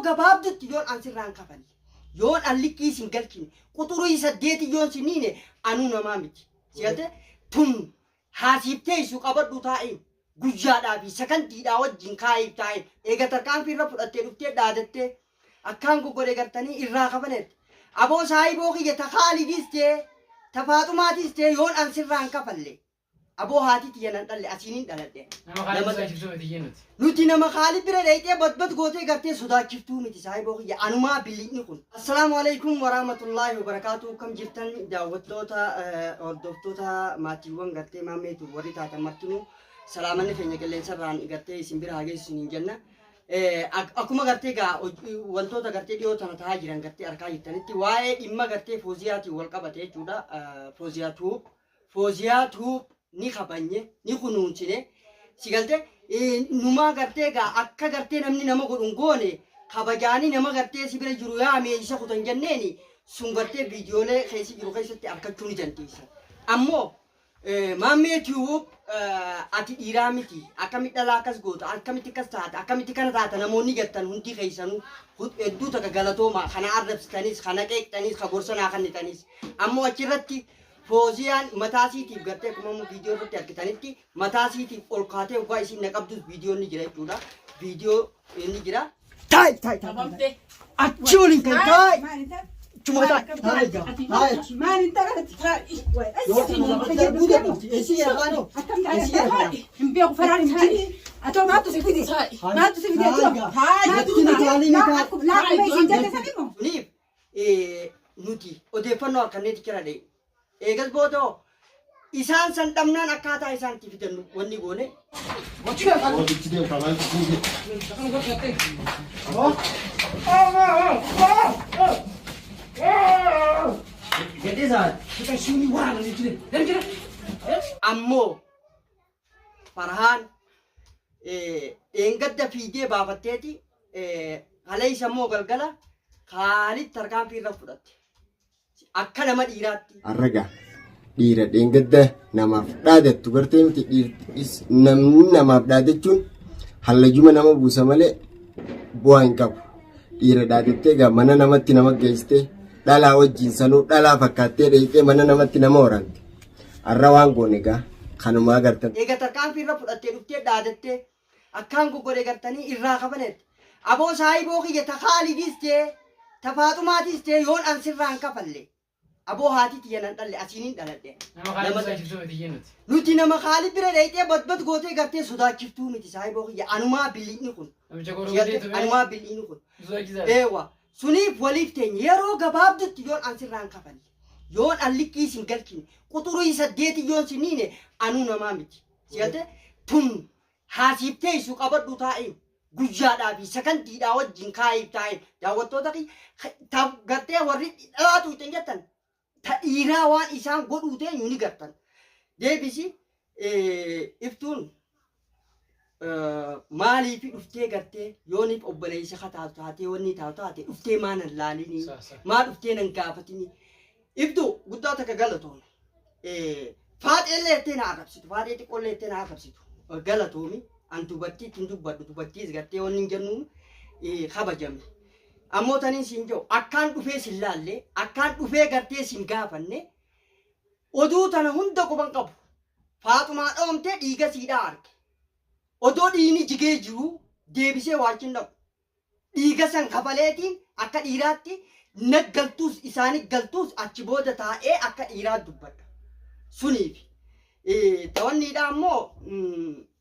Yeroo gabaabdutti yoon an sirraa hin kafalle, yoon an liqqii sin galchine, quxurii saddeeti yoon sin hiine anuu namaa miti. Si galte? Tun haasiif teessu qabadhu taa'iin guyyaadhaa fi sakantiidhaa wajjin kaa'iif taa'iin eega tarkaanfii irra fudhattee dhuftee dhaadattee akkaan goggodhe gartanii irraa kafaleette. Aboo saahiboo kiyya ta Khaalidiis ta'e ta Faaxumaatis ta'e yoon an sirraa hin kafalle aboo haati tiyya nan dhalle asiinin dhaladhe. Nama Khaalid Nama sodaachiftuu miti iyyee nuti. Nuti nama Khaalid bira dhayxee badbad gootee gartee sodaachiftuu miti saahiboo kiyya anumaa billiqni kun. Assalaamu alaikum warahmatullaahi wabarakaatu kam jirtan daawwattoota hordoftoota maatiiwwan gartee maammeetu warri taatan martinuu salaamanni keenya qilleensarraan gartee isin bira haa geessu isiniin jenna. Akkuma gartee gaa wantoota gartee dhiyoo tana ta'aa jiran gartee arkaa jirtanitti waa'ee dhimma gartee fooziyaatiin wal qabate jechuudha. Fooziyaa Tube Fooziyaa Tube ni kabanye ni kunuunsine si galte numaa gartee gaa akka gartee namni nama godhu hin goone kabajaanii nama gartee si bira jiru yaamee isa kutan jenneeni sun gartee viidiyoolee keessa jiru keessatti arkachuu ni dandeessa. Ammoo Maammee Tube ati dhiiraa miti akkamitti dhalaa akkas goota akkamitti akkas taata akkamitti kana taata namoonni jettan hundi keessanuu hedduu takka galatooma kana arrabsitanis kana qeeqxanis ka gorsa naa kennitanis ammoo achirratti Fooziyaan mataa siitiif gartee akkuma amma viidiyoo irratti argitanitti mataa siitiif ol kaatee waggaa isiin na qabdus viidiyoon ni jira jechuudha. Viidiyoo ni jira. Taa'e taa'e taa'e. Qabamte. Achi waliin kan taa'e. Chuma taa'e taa'e jaa taa'e. Maal hin taate? Yoo sana lafa darbuu dadhabdi. Eessi jira kaanoo? Eessi jira kaanoo? Hin beeku faraan hin jini. Atoo maaltu si fide? Maaltu si fide? Maaltu si fide? Laakuma isin jette san immoo. Suniif nuti odeeffannoo harkanneeti jira dhee. Eegas booda hoo isaan san dhabnaan akkaataa isaan itti fidannu wanni goone. Ammoo Farhaan dheengadda fiigee baafatteeti kaleessa immoo galgala Kaalid tarkaanfii irra fudhatte. Akka nama dhiiraatti. Arraga dhiira dheengadda namaaf dhaadattu gartee miti namni namaaf dhaadachuun hallajuma nama buusa malee bu'aa hin qabu. Dhiira dhaadattee egaa mana namatti nama geessitee dhalaa wajjin sanuu dhalaa fakkaattee dheeyxee mana namatti nama waraante. Arra waan goone egaa kanumaa agartan. Eega tarkaanfii irra fudhattee dhuftee dhaadattee akkaan goggodhe gartanii irraa kafaleette. Aboo saahiboo kiyya ta Khaalidiis ta'e ta Faaxumaatis ta'e yoon an sirraa hin kafalle aboo haati tiyya nan dhalle asiinin dhaladhe. Nama Khaalid Nama sodaachiftuu miti iyyee nuti. Nuti nama Khaalid bira dhayxee badbad gootee gartee sodaachiftuu miti saahiboo kiyya anumaa billiqni kun. Namicha goruu Si garte gadee tumee anumaa billiqni kun. nu sodaachisaa. Eewa suniif waliif teenya yeroo gabaabdutti yoon an sirraa hin kafalle yoon an liqqii sin galchine quxurii saddeeti yoon sin hiine anuu namaa miti. Si galte tun haasiif teessu qabadhu taa'iin guyyaadhaa fi sakantiidhaa wajjin kaa'iif taa'iin daawwattoota kiyya gartee warri dhalaatu ittiin jettan ta dhiiraa waan isaan godhuu teenyu ni gartan. Deebisi iftuun maaliif dhuftee gartee yooniif obboleessa ka taatu taatee wanni taatu taate dhuftee maa nan laalinii Sa- sa. maa dhuftee nan gaafatinii iftuu guddaa takka galatoomi. Faaxeellee jettee na arrabsitu faaxee xiqqoollee jettee na arrabsitu galatoomi an dubartii ittiin dubbadhu dubartiis gartee wanni hin jennuun kabajame. Ammoo taniin siin jedhu akkaan dhufee sin laalle akkaan dhufee gartee sin gaafanne oduu tana hunda quban qabu. Faaxumaa dhoomtee dhiiga siidhaa arge. Odoo dhiigni jigee jiruu deebisee waachi hin dhaqu. Dhiiga san kafaleetiin akka dhiiraatti na galtuus isaani galtuus achi booda taa'ee akka dhiiraa dubbadha. Suniif tawanniidha ammoo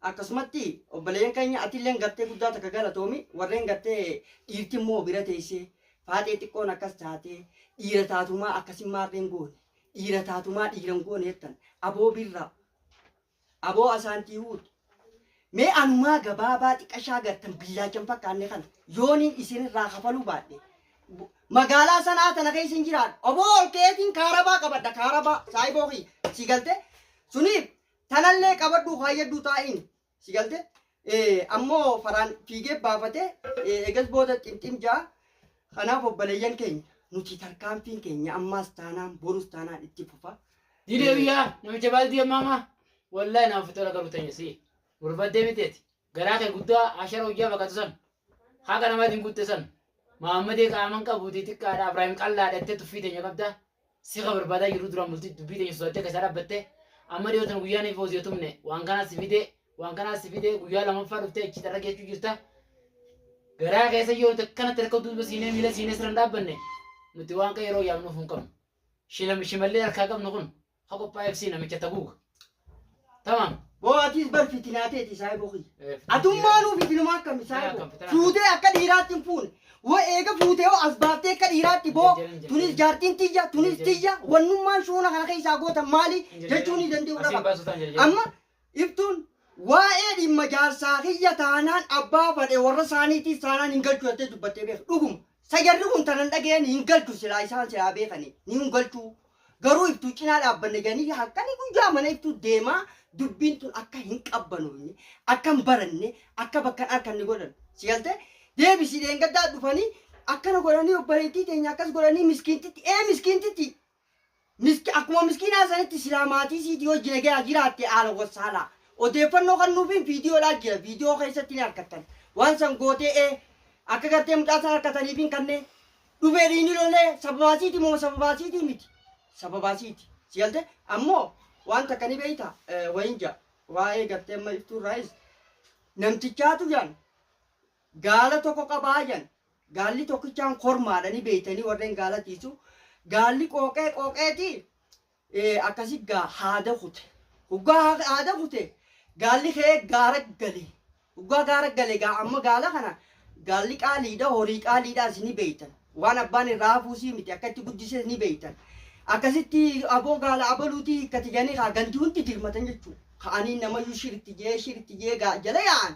akkasumatti obboleeyyan keenya atilleen gartee guddaa takka galatoomi warreen gartee dhiirti immoo bira teessee faaxee xiqqoon akkas taatee dhiira taatumaa akkasin maarreen goone dhiira taatumaa dhiiran goone jettan aboo birraa aboo asaantii huud mee anumaa gabaabaa xiqqashaa gartan billaachan fakkaanne kana yooniin isinirraa kafaluu baadhe magaalaa sanaa tana keessa hin jiraadhu oboo ol ka'eetiin kaarabaa qabadha kaarabaa saayiboo kiyya si galte suniif tanallee qabadhuu kaayyadhuu taa'iin si galte ammoo faraan fiigee baafate eegas booda ximxim ja'a kanaaf obboleeyyan keenya nuti tarkaanfiin keenya ammaas taanaan borus taanaan itti fufa. Didee biyyaa namicha baaldii ammaa wallahi nama fixola galu teenya si gurbaddee miteeti garaa kee guddaa ashara hojjaa fakkaatu san haqa namaatiin guutte san. Mahammadee qaaman qabuutii xiqqaadha Ibraahim qallaadha jettee tuffii teenya qabda. Si ka barbaadaa jiru duraan bultii dubbii teenya sodaattee keessaa dhaabbatte. Amma dhiyoo tana guyyaa ni foozii tumne waan kanaa si fidee waan kanaa si fidee guyyaa lamaffaa dhuftee achi xarra geechuu jirta. Garaa keessa yoo nuti akkanatti harka duuba siinee miila siinee sirra hin dhaabbanne nuti waan kan yeroo yaamnuuf hin qabnu. Shimallee harkaa qabnu kun ha qophaa'eef sii namicha taguuga. Tamaam. Boo atiis bar fitinaa teeti saayiboo kiyya. Atummaanuu fitinuma akkami saayiboo. Fuutee akka dhiiraatti hin fuune. Woo eega fuutee hoo as baaftee akka dhiiraatti boo tunis jaartiin tiyya tunis tiyya wannummaan shuuna kana keessaa gootan maali jechuu ni danda'u dhaba. Amma iftuun waa'ee dhimma jaarsaa kiyya taanaan abbaa fadhe warra isaaniitiis taanaan hin galchu jettee dubbattee beeka. Dhuguma. Sajarri kun tanan dhaga'een hin galchu silaa isaan silaa beekanii ni hin galchuu. Garuu iftuu cinaa dhaabbanne jedhanii halkanii guyyaa mana iftuu deemaa dubbiin tun akka hin qabbanoofne, akka hin baranne, akka bakka hin arkanne godhan. Si galtee? Deebisii dheengaddaa dhufanii akkana godhanii obboleettii teenya akkas godhanii miskiintitti ee miskiintitti miski akkuma miskiinaa sanitti silaa maatii siitii wajji nagayaa jiraatte aala wassaalaa. Odeeffannoo kan nuufiin viidiyoodhaa jira viidiyoo keessatti ni argattan. Waan san gootee ee akka gartee mucaa san harkataniif hin kannee dhufee dhiini lolee sababaasiiti moo sababaasiitii miti sababaasiiti si galte ammoo waan takka ni beeyta wayin ja waa'ee gartee amma iftuu irraayis namtichaatu jan gaala tokko qabaa jan gaalli tokkichaan kormaadha ni beeytanii warreen gaala tiisu gaalli qooqee qooqeeti akkasi gaa haada kute huggaa haada kute gaalli kee gaara gale huggaa gaara gale gaa amma gaala kana gaalli qaaliidha horii qaaliidhaas ni beeytan waan abbaan irraa hafuusii miti akka itti guddises ni beeytan akkasitti aboo gaala abaluutii hiikkati jedhanii kaa ganti hundi dirmatan jechuu ka'anii namayyuu shiritti jee shiritti jee gaa jala yaa'an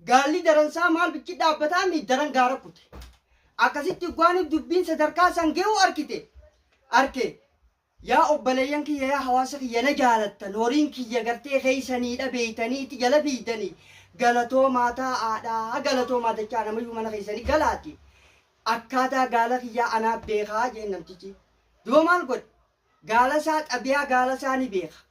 gaalli daransaa maal bichi dhaabbataa mi daran gaara kute akkasitti huggaaniif dubbiin sadarkaa san ge'u arkite arke yaa obboleeyyan kiyya yaa hawaasa kiyya na jaalattan horiin kiyya gartee keeysaniidha beeytaniiti jala fiiydanii galatoomaa taa'aadha galatoomaa dachaa namayyuu mana keessanii galaati akkaataa gaala kiyyaa anaa beekaa jeen namtichi duba maal godhe gaala isaa xabiyaa gaala isaa ni beeka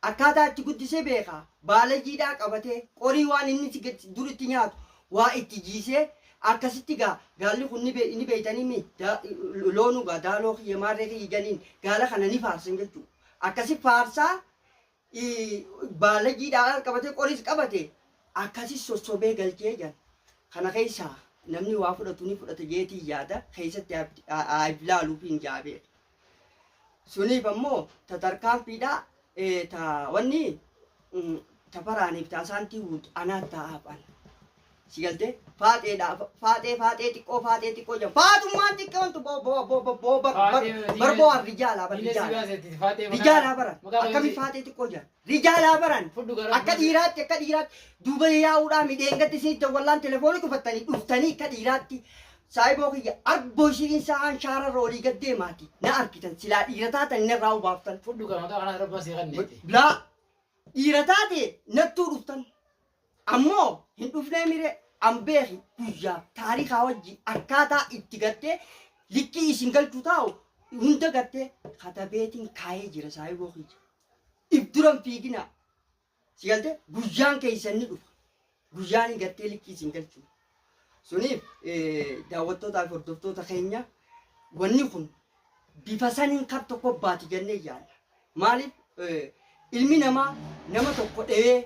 akkaataa itti guddisee beeka baala jiidhaa qabatee qorii waan inni dur itti nyaatu waa itti jiisee akkasitti gaa gaalli kun ni beeytanii mi loonuu gaa daaloo kiyya maarree kiyya janiin gaala kana ni faarsan jechuudha. Akkasi faarsaa baala jiidhaa qabatee qoriis qabate akkasi sossobee galchee jan kana keessaa namni waa fudhatu ni fudhata jeetii yaada keessatti haa ilaaluuf hin jaabee. Suniif ammoo ta tarkaanfiidha ta wanni ta faraaniif ta asaantii guutu anaa taa'aaf ana. Si galtee faaxeedha faaxee faaxee xiqqoo faaxee xiqqoo jedhamu faaxummaan xiqqoon tu boo boo boo boo boo bar bar bar boo rijaalaa bar rijaalaa rijaalaa baran akkamii faaxee xiqqoo jedhan rijaalaa baran akka dhiiraatti akka dhiiraatti duuba yaa'uudhaa midheengatti isin dawwallaan telefoonii cufattanii dhuftanii akka dhiiraatti saayiboo kiyya arboo ishiin sa'aan shaararra olii gad deemaati na argitan silaa dhiira taatan narraa hubaaftan. Fudhu gaa maqaa kanaas rabba sii kanneeti. Laa dhiira taate nattuu dhuftan ammoo hin dhufnee mire an beeki guyyaa taarikaa wajji akkaataa itti gartee likkii isin galchuu taa'u hunda gartee katabeetiin kaayee jira saayiboo kiyya. If duran fiiginaa si galte guyyaan keessan ni dhufa guyyaan gartee likkii isin galchuu. Suniif daawwattootaa fi hordoftoota keenya wanni kun bifa saniin kar tokko baati jennee yaalla. Maaliif ilmi namaa nama tokko dhahee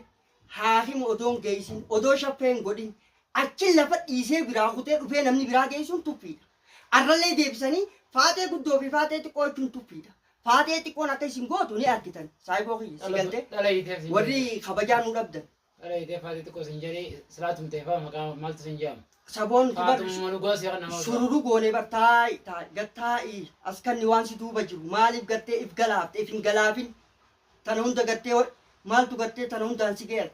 haakima odoo hin geessin odoo shaffee hin godhin achi lafa dhiisee biraa kutee dhufee namni biraa geessuun tuffiidha. Arrallee deebisanii faaxee guddoo fi faaxee xiqqoo jechuun tuffiidha. Faaxee xiqqoon akka isin gootu ni argitan. Saayiboo kiyya si galtee Dhala hiiteef sin warri kabajaa nu dhabdan. Dhala hiiteef faaxee xiqqoo sin jedhee silaa tumtee faa maqaa maaltu sin jedhama. Saboon bar Faaxummaa dhugaa si kan nama sururu goone bar taa'i taa'i gad taa'i as kanni waan si duuba jiru maaliif gartee if galaafte if hin galaafin tana hunda gartee maaltu gartee tana hundaan si ga'e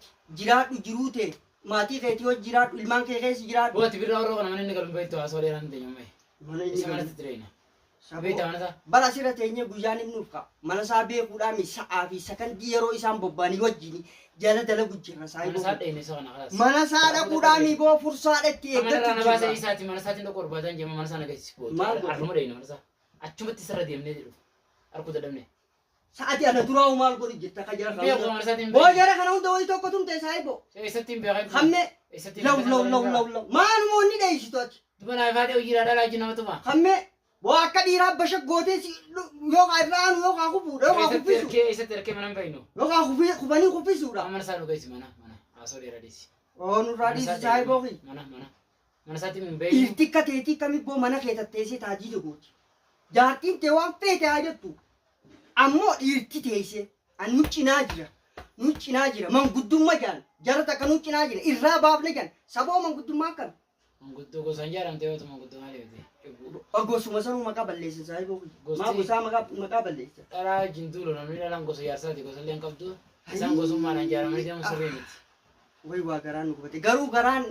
jiraadhu jiruu tee maatii keetii hojii jiraadhu ilmaan kee keessa jiraadhu. Booti birraa warra kana mana inni galu beektu haasoo dheeraan ta'e mammee. Mana inni Isa galu. manatti jireenya. Saboo. Beekta mana isaa. Bara asirra teenyee guyyaan himnuuf ka'a. Mana isaa beekuudhaan sa'aa fi sakandii yeroo isaan bobba'anii wajjin jala dalagu jirra Mana saayiboo. isaa dheeyne isa kana kalaas. Mana isaa dhaquudhaan boo fursaadha itti Mana irraa eeggachuu na baasee jirra. isaati mana isaatiin dhaquu barbaadan jema mana isaa na geessi booti. Maal godhe? Arruma dheeyne mana isaa. Achumatti isarra deemnee jedhu. Arkuu dadhabne. Sa'atii ana duraa maal godhu jirta ka jara kana Beeku hunda. mana isaatiin Boo jara kana hunda wayii tokko tumte saayiboo. Eessatti hin beekan. Hamme Eessatti hin law beekan. law law law law maaluma wanni dheeysitu ati. Mana ifaatee hojiidhaa dhalaa wajjin nama tuma. Kammee boo akka dhiiraa basha gootee si yookaan irra aanu yookaan kufuudha yookaan Eessatti kuffisu erkee eessatti erkee mana hin beeknu. yookaan kufanii kuffisuudha. Mana isaa nu geessi mana mana haasoo dheeraa dhiisi. Oo nurraa dhiisi saayiboo kiyya. Mana mana mana isaatti hin beeknu. Dhiirti akka teetii kami boo mana kee tatteessee taajii gooti. Jaartiin tee waan feete haa jettu. Ammoo dhiirti teessee an nu cinaa jira. Nu cinaa jira. Manguddummaa jaan. Jara takka nu cinaa jira. Irraa baafne jaan. Saboo manguddummaa akkam. Manguddoo gosaan jaaramte yoo ta'u manguddoo maal eegde? Cubbuu. Gosuma sanuu maqaa balleessa saayiboo kiyya. Gosti- Maa gosaa maqaa balleessa. Dhalaa wajjin duulu namni dhalaan gosa jaarsaati gosa illee hin qabdu. Isaan gosummaadhaan jaaramanii deemuun sirrii miti. Way waa garaan nu gubate. Garuu garaan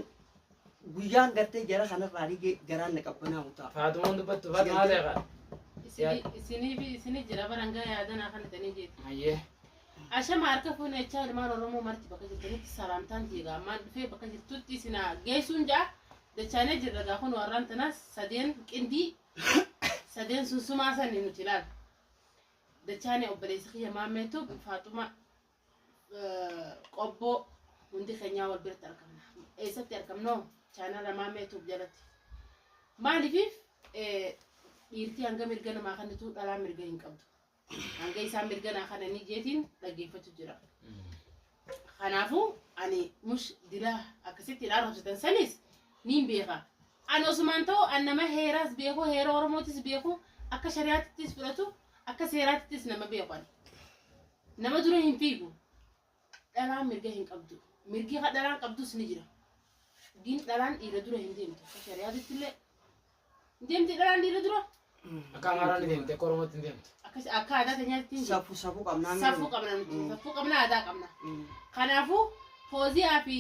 guyyaan gartee jara kanarraa dhigee garaan na qabbanaa'u ta'a. Faatumaan dubbattu Faatumaa seeqa. Isiniif isini jira barangaa yaadanaa kana tanii jeeti. Hayyee. Ashama harka fuune jechaa ilmaan Oromoo marti bakka jirtanitti salaamtaan jeega ammaan dhufee bakka jirtutti isinaa geessuun ja'a dachaanee jirra gaa kun warraan tanaas sadeen qindii sadeen sunsumaa sani nuti ilaala. Dachaanee obboleessa kiyya maammeetu Faaxuma qobboo hundi keenyaa wal biratti argamna. Eessatti argamnoo? Chaanala maammeetuuf jalatti. Maaliifiif dhiirtii hanga mirga namaa kennitu dhalaan mirga hin qabdu. Hanga isaan mirga naa kennanii jeetiin dhaggeeffatu jira. Kanaafuu ani mush dila akkasitti arrabsitan sanis niin beeka. Ani osumaan ta'u an nama heeraas beeku heera Oromootis beeku akka shari'aatittis fudhatu akka seeraatittis nama beeku ani. Nama dura hin fiigu. Dhalaan mirga hin qabdu. Mirgi dhalaan qabdus ni jira. Gin dhalaan dhiira dura hin deemtu. Akka shari'aatitti illee hin deemti dhalaan dhiira dura. Akka Amaaraan ni deemte akka Oromootti hin deemtu. Akkas akka aadaa teenyaatti hin deemtu. Safuu safuu qabnaa. Safuu qabna nuti. Safuu qabna aadaa qabna. Kanaafuu Fooziyaa fi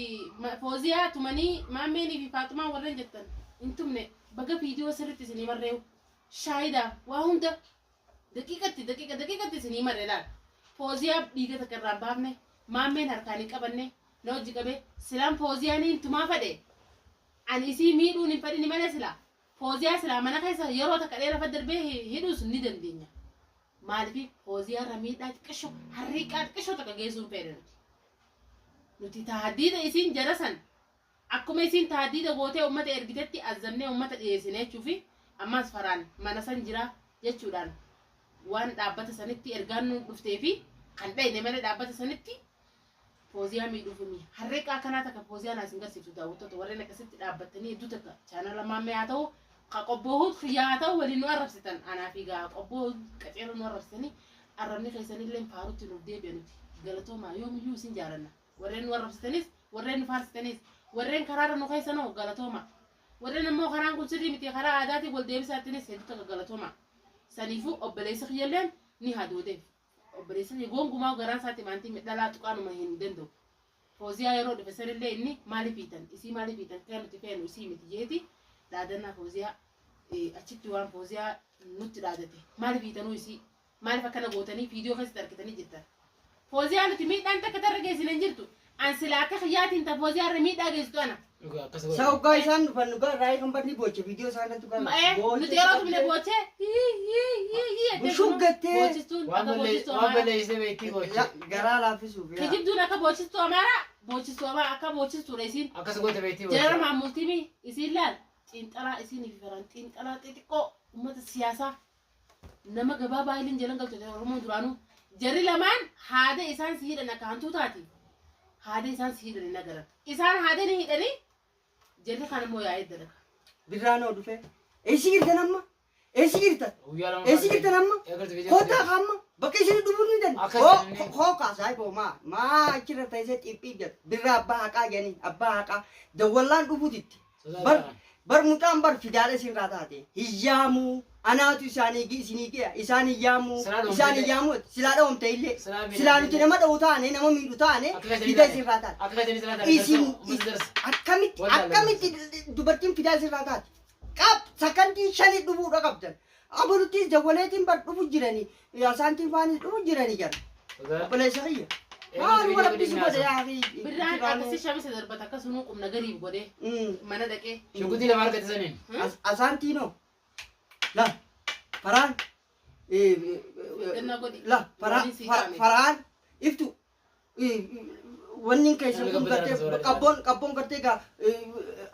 Fooziyaa tumanii maammeenii fi Faaxumaan warreen jettan hin tumne baga viidiyoo sirriitti isinii marreewu shaayidaa waa hunda daqiiqatti daqiiqa daqiiqatti isinii marre laal. Fooziyaa dhiiga takka irraa hin baafne maammeen harkaan hin qabanne na hojii qabe silaan Fooziyaan hin tumaa fadhe ani isii miidhuun hin fadhini malee silaa Fooziyaa silaa mana keessa yeroo takka dheerafa darbee hidhuus ni dandeenya. Maaliif Fooziyaa irra miidhaa xiqqishoo harriiqaa xiqqishoo takka geessuu hin fedhe nuti. Nuti taadiida isiin jara san akkuma isiin taadiida gootee uummata ergitetti azzamnee uummata dhiyeessine jechuufi ammas faraan mana san jira jechuudhaan waan dhaabbata sanitti ergaan nu dhuftee fi kan dhayne malee dhaabbata sanitti Fooziyaa miidhuufimi. Harreeqaa akkanaa takka Fooziyaa naas hin garsiiftu daawwattoota warreen akkasitti dhaabbattanii hedduu takka chaanala maammee haa ta'u ka qobboo kiyyaa haa ta'u waliin nu arrabsitan anaa fi gaa qobboo qaceeloo nu arrabsitanii arrabni keessanillee faarutti nuuf deebi'a nuti galatoomaa yoomiyyuu isin jaalanna warreen nu arrabsitanis warreen nu faarsitanis warreen karaarra nu keessanoo galatoomaa warreen ammoo karaan kun sirrii miti karaa aadaatiin wal deebisaattinis hedduu takka galatoomaa saniifuu obboleessa kiyyalleen ni hadoodeef obboleessa kiyya gonkumaa garaan isaatti maantii dhalaa tuqaanuma hin danda'u. Fooziyaa yeroo dhufe sanillee inni maaliif hiitan isii maaliif hiitan kan nuti feenu isii miti jeeti dhaadannaa Fooziyaa achitti waan Fooziyaa nutti dhaadate maaliif hiitanuu isii maaliif akkana gootanii viidiyoo keessatti argitanii jirtan. Fooziyaa nuti miidhaan takka tarra geessine hin jirtu. An sila akka kiyyaatiin ta Fooziyaa irra miidhaa geessitu ana. Dhugaa akkas godhe. Isa isaan dhufan dhugaa raayii kan badni booche viidiyoo isaan irratti dhugaa. Nuti yeroo tumne boochee hii hii hii hii jettee Bushuggattee. boochistuun Waan akka boochistuu waan amaaraa. balleessite beektii booche. Garaa laaffisuuf yaa. Kijibduun akka boochistuu amaaraa boochistuu amaaraa akka boochistuudha isiin. Akkas goote beektii Jara booche. maamultiimi isiin laal xiinxalaa isiin fi faran xiinxalaa xixiqqoo uummata siyaasaa nama gabaabaa iliin jalan galchu Oromoon duraanuu jarri lamaan haada isaan si hidhan akka hantuutaati. Haada isaan si hidhan hin agaran. Isaan haada ni hidhanii jarri kan immoo yaa'ee dalaga. Birraanoo dhufe. Eessi jirtan amma? Eessi jirtan? Guyyaa lama. Eessi jirtan amma? Eegaltu viidiyoo. Kottaa amma bakka isin dhufuu ni Akkas danda'u. jedhanii. Hookaa saayiboo maa maa achirra teessee xiiphii jedhu birraa abbaa haqaa jedhanii abbaa haqaa dawwallaan dhufuutitti. Bar bar mucaan bar fidaadha isinirraa taate hiyyaamuu anaatu isaanii isinii gea isaan hiyyaamuu Silaa dhoomte isaan illee. hiyyaamuu silaa dhoomte illee Silaa miidhamte silaa nuti illee. nama dha'u taane nama miidhu taane Akka keessanii fida taate. isinirraa taate. Akka keessanii silaa taate. Isin Darsa. Darsa. akkamitti Wallaahi. akkamitti dubartiin fidaa isinirraa taate qab sakandii shanii dhufuudha qabdan. Abaluttis dawwaleetiin bar dhufu jiranii asaantiin faanis dhufu jiranii jara. Obboleessa kiyya. Maal warabbisu godhe yaa fi. Birraan akkasii shamisa darbata akkasumas qubna gariif godhee mana dhaqee. Shukutii lama argate saniin. Asaantiinoo. La faraan. Eeggannaa godhi. La Waliin sii kaa'ame. faraan iftu. Wanni keessa Namni kun gabbata gartee soorata. Qabboon gartee gaa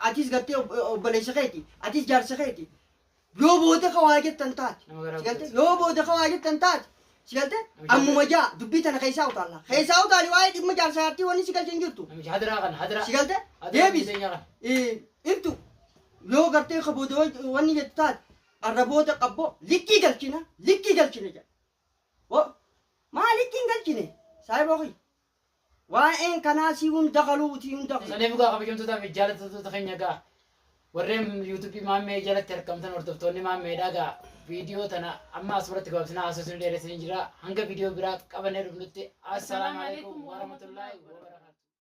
atis gartee obboleessa keeti, atis jaarsa keeti. Yoo booda ka waa jettan taate. Nama garaa Si galte? guddatu. Yoo booda ka waa jettan taate. Si galte? Ammuma jaa dubbii tana keessaa utaalla. Keessaa utaali, waa'ee dhimma jaarsa jaartii wanni si galche hin jirtu. Namicha hadiraa kana hadiraa. Si galte? Hadiraa Deebis. biyya kana. Ibtu yoo gartee ka booda wanni jettu taate, arra booda qabboo likkii galchina, likkii galchina jedha. Maa likkii hin galchine? Saayiboo kiyya. Waa'een kanaa si hunda galuuti hunda galu. Saniif egaa kabajamtootaa fi jaallatamtoota keenya, egaa warreen yuutuubii maammee jalatti argamtan, hordoftoonni maammeedha, egaa viidiyoo tana amma asirratti gabaabsinaa haasofni dheeressanii jira. Hanga viidiyoo biraa qabannee dhufnutti, assalaamu alaikum warahmatullaahi wabarakatuh.